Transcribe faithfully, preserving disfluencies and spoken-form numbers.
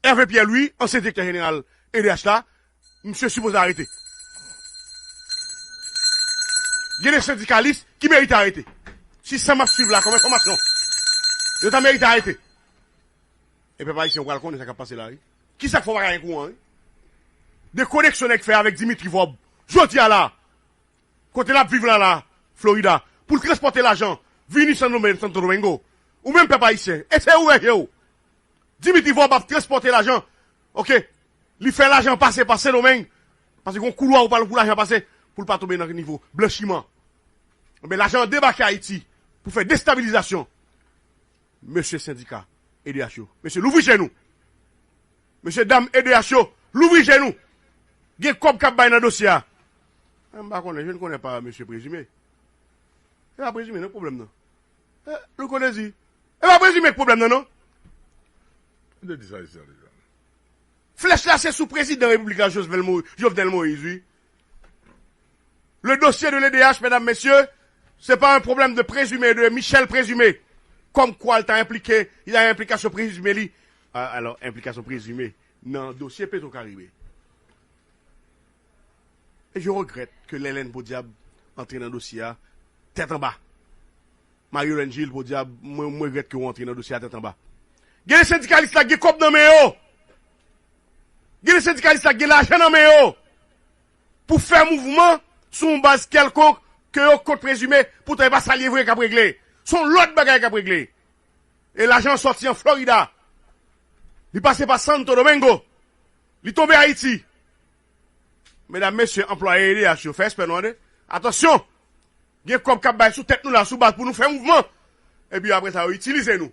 Hervé Pierre Louis, ansyen direktè jeneral E D H la, misye sipoze arete. Gen de sendikalis ki merite arete. Si sa m ap swiv la kòm enfòmasyon, yo ta merite arete. E pèp ayisyen, ou pral konnen sa k ap pase la, wi. Kisa k fè w pa ka gen kouran, wi? De koneksyon nèg fè avèk Dimitri Vorbe jodi a la, kote l ap viv la, la, Florida, pou l transpòte lajan vini San Domen-, Santo Domingo. Ou menm pèp ayisyen, eseye ouvè je w. Dimitri Vorbe ap transpòte lajan, oke? Li fè lajan pase pa Sendomeng, paske gon koulwa ou pale pou lajan pase, pou l pa tonbe nan nivo blanchiman. Enben, lajan an debake Ayiti pou fè destabilizasyon. Mesye sendika E D H yo, mesye, louvri je nou. Mesye dam E D H yo, louvri je nou. Gen kòb k ap bay nan dosye a. Eh, m pa konnen, je ne connais pas monsieur Présumé. E pa Présumé nan pwoblèm nan. Eh, Louko Dezi. E pa Présumé k pwoblèm nan, non. Yo di sa deja, deja. Flèch la se sou prezidan repiblik la, Jovenel Mo-, Jovenel Moïse, wi. Le dossier de l'E D H, medam, mesye, se pa yon pwoblèm de Présumé, de Michel Présumé. Kòmkwa l ta enplike, li ta gen enplikasyon prezime li. A, alò, enplikasyon prezime nan dosye Petro Caribe. E je regrèt ke Lèlèn Podyab antre nan dosye a tèt anba. Marie Hélène Gilles, podyab, mwen, mwen regrèt ke w antre nan dosye a tèt anba. Gen de sendikalis la gen kòb nan men yo. Gen de sendikalis la gen lajan nan men yo pou fè mouvman sou yon baz kèlkonk ke yo kont prezime, poutan e pa sa l ye vre k ap regle. Se yon lòt bagay k ap regle. E lajan an sòti an Florida. Li pase pa Santo Domingo. Li tonbe Ayiti. Medam, mesye, anplwaye E D H yo, fè respè nou, tande. Atansyon! Gen kòb k ap bay sou tèt nou la, sou baz pou nou fè mouvman. Epi apre sa, yo itilize nou.